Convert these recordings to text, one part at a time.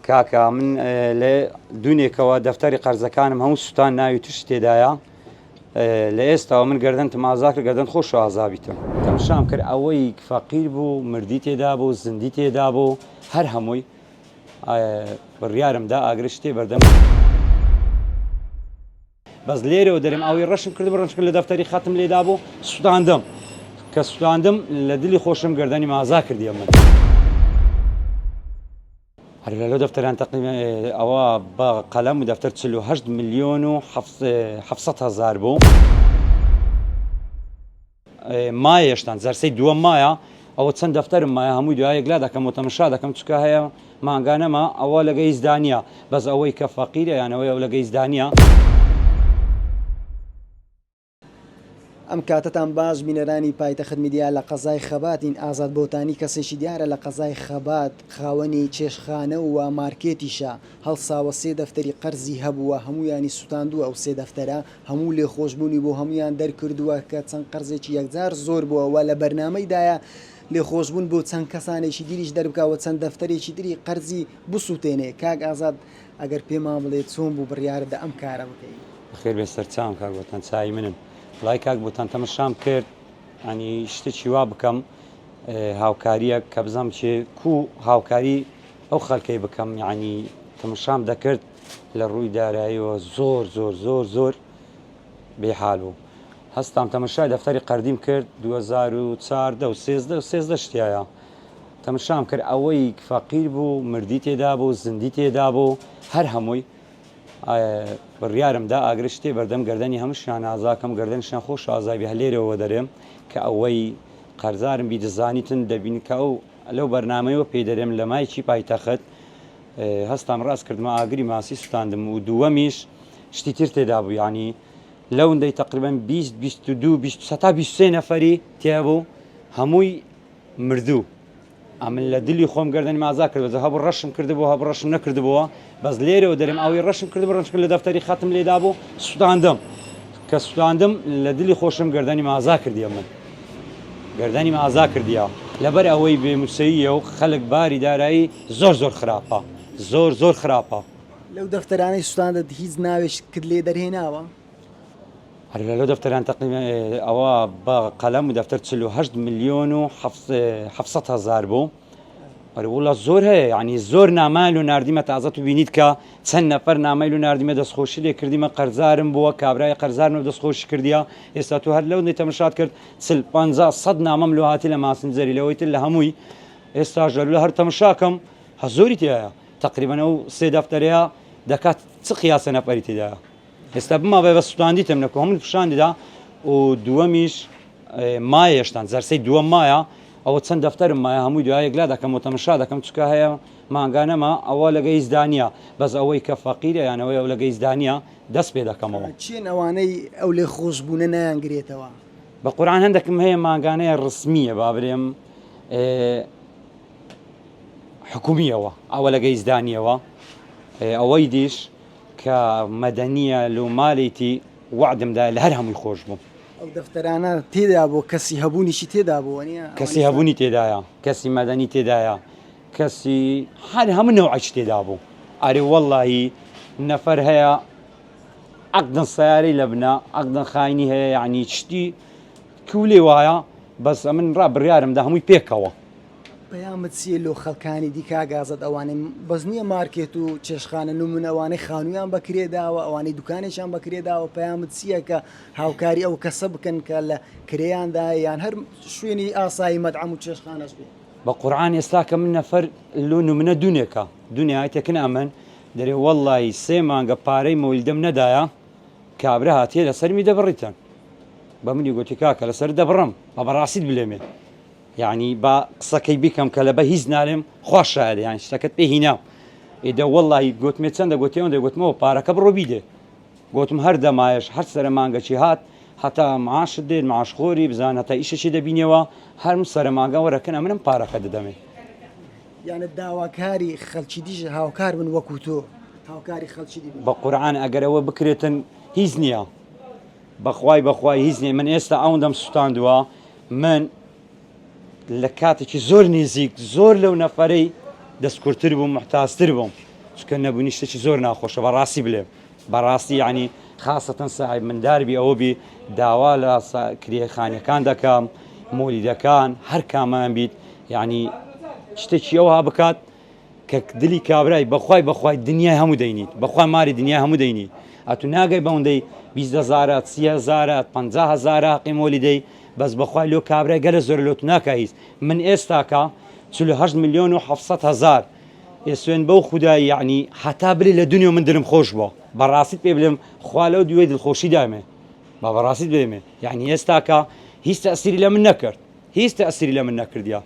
کاکە من لە دونێکەوە دەفتەری قەرزەکانم هەموو سوتان ناوی توش تێدایە لە ئێستاوە من گەردنتم ئازا کرد گەردن خۆش ئازابیتم تەمشام کرد ئەوەی فەقیر بوو مردی تێدا بوو زندی تێدا بوو هەر هەمووی بڕیارم دا ئاگرە شتێ بەردەم بەس لێرەوە دەرێم ئەوەی ڕەشم کردم ڕەنج کرد لە دەفتەری خەتم لێدا بوو سوتاندم کە سوتاندم لە دلی خۆشم گەردەنی مازا کردیە من هەر لە لەو دەفتەران تقریبا ئەوە بە قەلەم و دەفتەر 48 ملیۆن و 700 هەزار بوو. مایە هێشتان جەرسەی دووەم مایە ئەوە چەند دەفتەرم مایە هەمووی دوای یەکلا دەکەم و تەمەشا دەکەم چکە هەیە مانگانەمە ئەوە لەگە هیچدا نییە بەس ئەوەی کە فەقیرە یان ئەوەی ئەو لەگە هیچدا نییە. ئەم کاتەتان باش بینەرانی پایتەخت میدیا لە قەزای خەباتین ئازاد بۆتانی کەسێکی دیارە لە قەزای خەبات خاوەنی چێشتخانە و مارکێتیشە هەڵساوە سێ دەفتەری قەرزی هەبووە هەموویانی سوتاندووە ئەو سێ دەفتەرە هەموو لێخۆشبوونی بۆ هەموویان دەرکردووە کە چەند قەرزێکی یەکجار زۆر بووە و لە بەرنامەیدایە لێخۆشبوون بۆ چەند کەسانێکی دیریش دەربکا و چەند دەفتەرێکی تری قەرزی بسووتێنێ. کاک ئازاد ئەگەر پێمان بڵێ چۆن بوو بڕیارت دا ئەم کارە بکەی؟ بەخێر بێن سەرچاوم کاک بۆتان چاوی منن وەڵای کاک بۆتان تەمەشام کرد ینی شتێکی وا بکەم هاوکاریەک کە بزانم چێ کو هاوکاری ئەو خەلکەی بکەم یعنی تەمەشام دەکرد لە ڕووی داراییەوە زۆر زۆر زۆر زۆر بێحال بوو هەستام تەمەشای دەفتەری قەردیم کرد 2014 و 13 و 13 شتایە تەمەشام کرد ئەوەی فەقیر بوو مردی تێدا بوو زندی تێدا بوو هەر هەمووی بڕیارم دا ئاگرە شتێ بەردەم گردنی هەمووشیان ئازاکەم گردنشیان خۆش ئازابی هەلێرەوە دەرێم کە ئەوەی قەرزارم بی دەزانیتن دەبین کە ئەو لەو بەرنامەیەوە پێی دەرێم لە مایکی پایتەخت هەستام ڕاست کردمە ئاگری ماسی سوتاندم و دووەمیش شتی تر تێدا بوو یعنی لەوندەی تقریبا 20 22 20 تا 23 نەفەری تێبوو هەمووی مردوو ئەمن لە دلی خۆم گردنی مازا کرد بەس هەبوو ڕەشم کردبوو هەبوو ڕەشم نەکردبووە بەس لێرەوە دەرێم ئەوەی ڕەشم کردبوو ڕەنج کرد لە دەفتەری خەتم لێدا بوو سوتاندم کە سوتاندم لە دلی خۆشم گردنی مازا کردیە من گەردەنیم ئازا کردیە لەبەر ئەوەی بێ موچەییە و خەلک باری دارایی زۆر زۆر خراپە زۆر زۆر خراپە. لەو دەفتەرانەی سوتاندت هیچ ناوێکت لێ دەرهێناوە؟ ئەرێ لەو دەفتەران تەقریبا ئەوە بە قەلەم و دەفتەر 48 ملیۆن و 700 هەزار بوو. ئەرێ وڵا زۆر هەیە یعنی زۆر نامایان لۆ ناردیمە تازە تو بینیت کە چەند نەفەر نامەی لۆ ناردیمە دەستخۆشی لێ کردیمە قەرزارم بووە کابرای قەرزارمە دەستخۆشی کردیە ئێستا تو هەر لەو نەی تەمەشات کرد چل پەنجا سەد نامەم لۆ هاتی لە ماسنجەری لەوەی تر لە هەمووی ئێستاش لە هەر تەمەشاکەم هە زۆری تایە تقریبا ئەو سێ دەفتەرەیە دەکات چ قیاسە نەفەری تێدایە ئێستا بما بە سوتاندیتم نەکو هەموو پیشاندیدا و دووەمیش مایە هێشتان جەرسەی دووەم مایە ئەوە چەند دەفتەرم مایە هەمووی دوای یەکلا دەکەم و تەمەشا دەکەم چکە هەیە مانگانەمە ئەوە لەگە هیچدا نییە بەس ئەوەی کە فەقیرە یان ئەوەی ئەو لەگە هیچدا نییە دەست پێ دەکەمەوە. کێن ئەوانەی ئەو لێخۆشبوونە نایانگرێتەوە؟ بە قورعان هەندێکم هەیە مانگانەیە ڕسمیە با برێم حکومیەوە ئەوە لەگە هیچدا نییەوە ئەوەی دیش کە مەدەنیە لۆ مالێتی وەعدم دایە لە هەر هەمووی خۆش بووم. ئەو دەفتەرانە تێدا بوو کەسی هەبوونیشی تێدا بوو وەنیە؟ کەسی هەبوونی تێدایە کەسی مەدەنی تێدایە کەسی هەر هەموو نەوعێکی تێدا بوو ئەرێ وەڵڵاهی نەفەر هەیە عەقدن سەیارەی لە بنە عەقدن خاینی هەیە یعنی شتی کولێ وایە بەس ئەمن ڕا بڕیارم دا هەمووی پێکەوە. پەیامت چیە لۆ خەڵکانی دی کاک ئازاد ئەوانەی بەس نیە مارکێت و چێشتخانە نمونە ئەوانەی خانویان بە کرێ داوە ئەوانەی دوکانێکیان بە کرێ داوە پەیامت چیە کە هاوکاری ئەو کەسە بکەن کە لە کرێیاندایە یان هەر شوێنی ئاسایی مەتعەم و چێشتخانەش بێ؟ بە قورعان ئێستا کە من نەفەر لۆ نمونە دونێکە دونێ تێکن ئەمن دەرێ وەڵڵاهی سێ مانگە پارەی مۆلیدەم نەدایە کابرا هاتیە لەسەرمی دەبڕیتن بە منی گۆتی کاکە لەسەرت دەبڕم بە بەڕاستیت بلێمێ یانی با قسەکەی بیکەم کە لەبە هیچ نالێم خوا شایەدە یانی شتەکەت پێ هینام ئیدە وەڵی گوتمێ چەندە گوتی ئەوەندە گوتمەوە پارەکە بڕۆ بیدێ گوتم هەر دەمایش هەر سەرە مانگەکی هات هەتا معاشت دێت معاش خۆری بزان هەتا ئیشەکی دەبینەوە هەرم سەرە مانگە وەرەکەن ئەمنم پارەکە دەدەمێ. یانە داواکاری خەلکی دیش هاوکار بن وەکو تۆ هاوکاری خەلکی دی بن. بە قورعان ئەگەر ئەوە بکرێتن هیچ نییە بەخوای بەخوای هیچ نیە من ئێستا ئەوەندەم سوتاندووە من لە کاتێکی زۆر نزیک زۆر لەو نەفەرەی دەستکورتر بووم محتاجتر بووم. چونکە نەبوونی شتێکی زۆر ناخۆشە بەڕاستی بلێم بەڕاستی یعنی خاصەتەن ساحب مندار بی ئەوە بی داوا لە کرێ خانیەکان دەکەم مۆلیدەکان هەر کامان بیت یعنی شتێکی ئەوها بکات کە دلی کابرای بەخوای بەخوای دنیای هەموو دەینیت بەخوای ماری دنیای هەموو دەینی ئەتو ناگەی بەوەندەی 20 هەزارە سی هەزارە 50 هەزارە حەقی مۆلیدەی بەس بەخوای لۆ کابرای گەلە زۆر لۆت ناکە هیچ من ئێستاکە 48 میلیۆن و 700 هەزار ئێ سوێن بەو خودای یەعنی هەتا بلێ لە دنیۆ من دلم خۆش بوە بەڕاستیت پێ بلێم خوا لەو دوێ دلخۆشی دامێ با بەڕاستیت بلێمێ یەعنی ئێستاکە هیچ تەئسیری لە من نەکرد هیچ تەئسیری لە من نەکردیا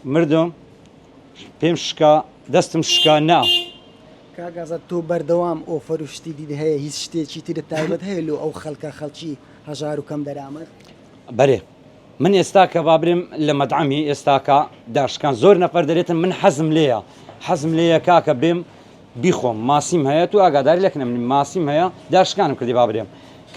مردم پێم شکا دەستم شکا نا. کاک ئازاد تۆ بەردەوام ئۆفەر و شتی دیت هەیە هیچ شتێکی ترت تایبەت هەیە لۆ ئەو خەلکە خەلکی هەژار و کەم دەرامەت؟ بەرێ من ئێستاکە با برێم لە مەتعەمی ئێستاکە داشکان زۆر نەفەر دەرێتن من حەزم لێیە حەزم لێیە کاکە بێم بیخۆم ماسیم هەیە تو ئاگاداری لەکنە من ماسیم هەیە داشکانم کردی با برێم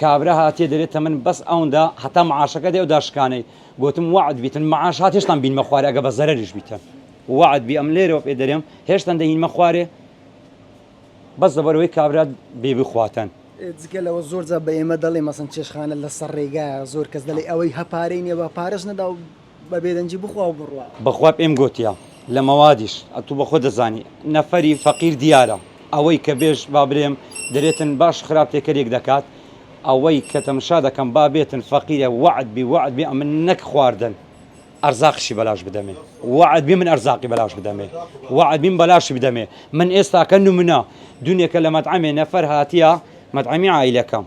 کابرا هاتیە دەرێتە من بەس ئەوندا هەتا معاشەکە دێ و داشکانەی گوتم وعد بیتن معاش هات هێشتان بینمە خوارێ ئەگە بە زەرەریش بیتن وعد بی ئەم لێرەوە پێ دەرێم هێشتان دەهینمە خوارێ بەس لەبەرئەوەی کابرا بێ بخواتن. جگە لەوە زۆر جار بە ئێمە دەڵێ مەسەن چێشتخانە لەسەر ڕێگایە زۆر کەس دەڵێ ئەوەی هە پارەی نیە با پارەش نەدا و بە بێدەنگی بخوا و بڕوا. بەخوا پێم گۆتیە لە مەوادیش ئەتوو بەخۆت دەزانی نەفەری فەقیر دیارە ئەوەی کە بێژ با برێم دەرێتن باش خراپ تێکەریەک دەکات ئەوەی کە تەمشا دەکەم با بێتن فەقیرە وەعد بی وەعد بی ئەمن نەک خواردن ئەرزاقیشی بەلاش بدەمێ وەعد بی من ئەرزاقی بەلاش بدەمێ وەعد بیم بەلاشی بدەمێ من ئێستاکە نمونە دونێکە لە مەتعەمێ نەفەر هاتیە مەتعەمی عایلەکەم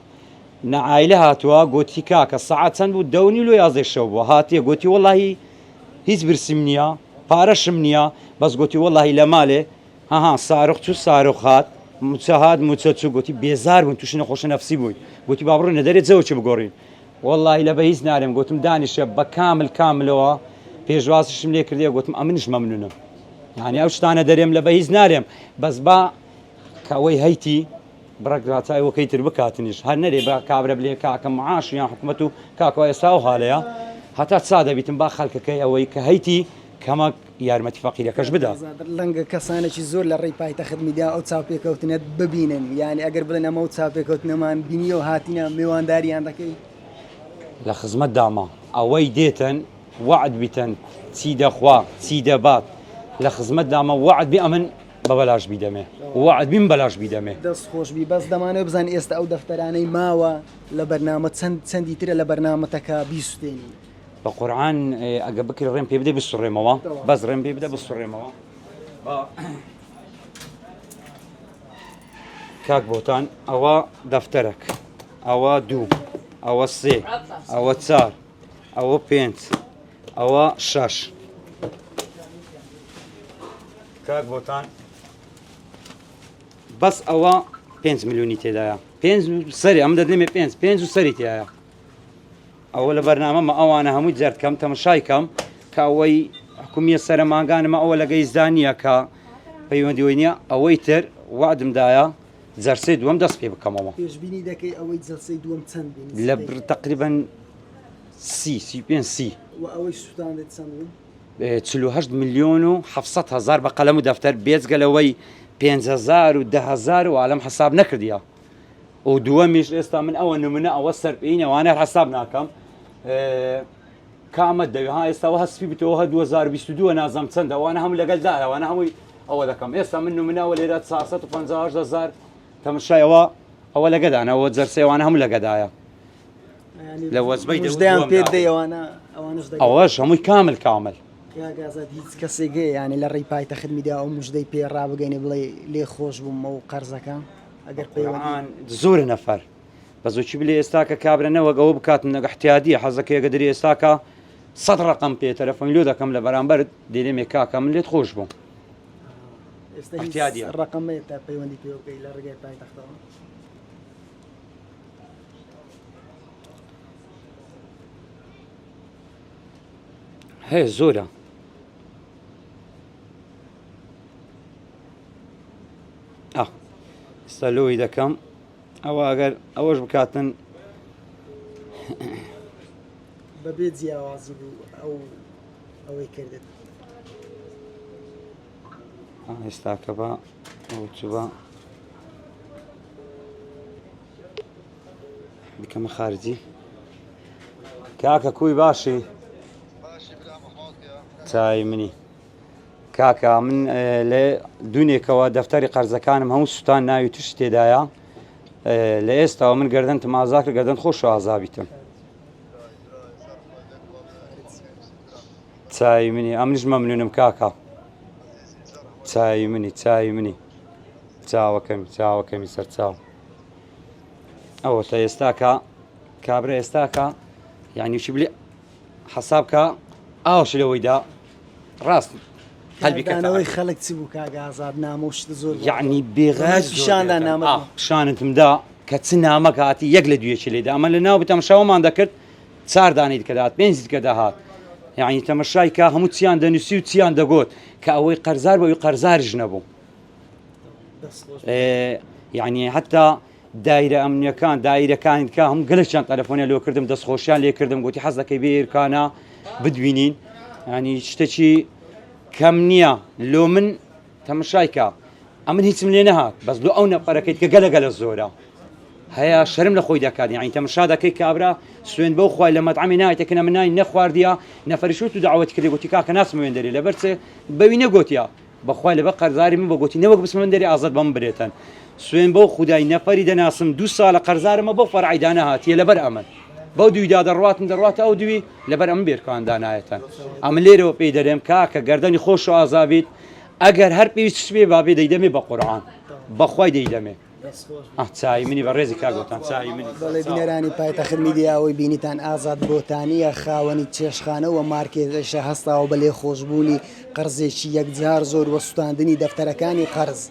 نە عایلە هاتووە گۆتی کاکە سەعات چەند بوو دەونی لۆ یازدەی شەو بووە هاتیە گۆتی وەڵاهی هیچ برسیم نییە پارەشم نییە بەس گۆتی وەڵاهی لە مالێ هەها سارخ چوو سارخ هات موچە هات موچە چوو گۆتی بێزار بوون تووشی نەخۆشی نەفسی بووین گۆتی با بڕۆینە دەرێ جەوەکی بگۆڕین وەڵاهی لە بە هیچ نارێم گۆتم دانیشە بە کامل کاملەوە پێشوازیشم لێ کردیە گۆتم ئەمنیش مەمنونم یعنی ئەو شتانە دەرێم لە بە هیچ نارێم بەس با کە ئەوەی هەیتی بڕەک راتای وەکەی تر بکاتنیش هەر نەرێ بە کابرە بلێ کاکە معاش یان حکومەت و کاکەوە ئێستا ئەو حالەیە هەتا چا دەبیتم با خەلکەکەی ئەوەی کە هەیتی کەمەک یارمەتی فەقیرەکەش بدا. ڕەنگە کەسانێکی زۆر لە ڕێی پایتەخت میدیا ئەو چاوپێکەوتنەت ببینن یانی ئەگەر بڵێن ئەمە ئەو چاوپێکەوتنەمان بینیەو هاتینە مێوانداریان دەکەی؟ لە خزمەت دامە ئەوەی دێتن وەعد بیتن چی دەخوا چی دەبات لە خزمەت دامە وەعد بی ئەمن بە بەلاش بیدەمێ وەعد بیم بەلاش بیدەمێ. دەست خۆش بی بەس دەمانەوێ بزانین ئێستا ئەو دەفتەرانەی ماوە لە بەرنامە چەند چەندی ترە لە بەرنامەتەکە بیسوتێنی؟ بە قورعان ئەگە بکری ڕێم پێ بدەی بسڕێمەوە بەس ڕێم پێ بدە بسڕێمەوە کاک بۆتان ئەوە دەفتەرەک ئەوە دوو ئەوە سێ ئەوە چار ئەوە پێنج ئەوە شەش کاک بۆتان بەس ئەوە پێنج میلیۆنی تێدایە پێنج سەری ئەم دەدەمێ پێنج پێنج و سەری تایە ئەوە لە بەرنامەمە ئەوانە هەمووی زەرد کەم تەمەشای کەم کە ئەوەی حکومیە سەرە مانگانمە ئەوە لەگە هیچدا نییە کە پەیوەندی وی نییە ئەوەی تر وعدم دایە جەرسەی دووەم دەست پێ بکەمەوە. پێشبینی دەکەی ئەوەی جەلسەی دووەم چەند بی لە نسبەی؟ تقریبا سی سی پێنج سی. وە ئەوەی سوتاندت چەند بوو؟ 48 ملیۆن و 700 هەزار بە قەلەم و دەفتەر بێجگە لەوەی 5000 و 10000 و عالەم حەساب نەکردیە. و دووەمیش ئێستا من ئەوە نمونە ئەوە سەرپێینە وانە حساب ناکەم کامەت دەوێ ها ئێستا وە هەسپی بتەوە هە 2022 نازم چەندە وانە هەموو لەگەل دایە وانە هەمووی ئەوە دەکەم ئێستا من نمونەوە لێرە 458 هزار تەمشایەوە ئەوە لەگەدانەوە جەرسێوانە هەموو لەگەدایە لە وەزبەی مژدەیان پێ دەیەوانە ئەوانش ئەوەش هەمووی کامل کامل کاک ئازاد هیچ کەسێک هەیە یانێ لە ڕێی پایتەخت میدیا ئەو مژدەی پێ ڕابگەینێ بڵێ لێ خۆش بووم ئەو قەرزەکە ئەگەر پەیوەندی زۆرە نەفەر بەزۆکی بلێ ئێستاکە کابرا نەوەک ئەوە بکات نەگە احتیادیە حەزەکەی ئەگە دەری ئێستاکە سەد ڕقم پێ تەلەفۆن لۆ دەکەم لە بەرامبەر دێرێمێ کاکە من لێت خۆش بووم ئێستا هیچ احتیادیە. ڕقم هەیە تا پەیوەندی پێوە بکەی لە ڕێگای پایتەختەوە هەیە زۆرە ئێستا لۆی دەکەم ئەوە ئەگەر ئەوەش بکاتن بەبێ جیاوازی بوو ئەو ئەوەی کردت. ئێستاکە بە ئەو چووە بکەمە خارجی کاکە کوی باشی چای منی کاکە من لە دوونێکەوە دەفتەری قەرزەکانم هەموو سووتان ناوی توش تێدایە لە ئێستاوە من گردنتم ئازا کرد گردن خۆش و ئازابیتم چای منی ئەمنیش مەمنونم کاکە چای منی چای منی چاوەکەمی چاوەکەمی سەرچاو ئەوە تا ئێستاکە کابرا ئێستاکە یعنی چی بلێ حەساب کە ئاوش لەوەیدا ڕاست قەلبیکانەوەی خەڵک چ بوو کاک ئازاد نامە و شت زۆر یعنی بێغاز پیشاندا نامە پیشانتمدا کە چ نامەک هاتی یەک لە دویەکی لێدا ئەمە لە ناو تەمەشاوەمان دەکرد چار دانەی دیکە دەهات پێنج دیکە دەهات یعنی تەمەشای کە هەموو چیان دەنووسی و چیان دەگوت کە ئەوەی قەرزار بەوی قەرزاریش نەبوو یعنی حتا دایرە ئەمنیەکان دایرەکانی کە هەم گەلێکیان تەلەفۆنیان لۆ کردم دەستخۆشیان لێ کردم گوتی حەز دەکەی بێرکانە بدوینین ینی شتێکی کەم نییە لۆ من تەمەشای کە ئەمن هیچم لێ نەهات بەس لۆ ئەو نەفەرەکەیت کە گەلە گەلە زۆرە هەیە شەرم لە خۆی دەکات یعنی تەمەشا دەکەی کابرا سوێن بەو خوای لە مەتعەمی نایتە کنە من نانی نەخواردیە نەفەریشوت و داوەتی کردی گوتی کاکە ناچمە وێن دەرێ لەبەر چێ بەوی نەگۆتیا بەخوای لەبەر قەرزاری من بە گۆتی نەوەک بچمە من دەرێ ئازاد بەم برێتەن سوێن بەو خودای نەفەری دەناسم دوو سالە قەرزارمە بەو فەرعی دانەهاتیە لەبەر ئەمن بەو دووی دا دەڕواتن دەڕواتە ئەو دووی لەبەر ئەمن بێرکان دانایەتەن ئەمن لێرەوە پێی دەرێم کاکە گەردەنی خۆش و ئازابیت ئەگەر هەر پێویست بێ بابێ دەیدەمێ بە قورعان بەخوای دەیدەمێ ئاه چاوی منی بەڕێزی کاک بۆتان چاوی منی. بەڵێ بینەرانی پایتەخت میدیا ئەوەی بینیتان ئازاد بۆتانیە خاوەنی چێشتخانە و مارکێتەشە هەستاوە بە لێخۆشبوونی قەرزێکی یەکجار زۆر وە سوتاندنی دەفتەرەکانی قەرز.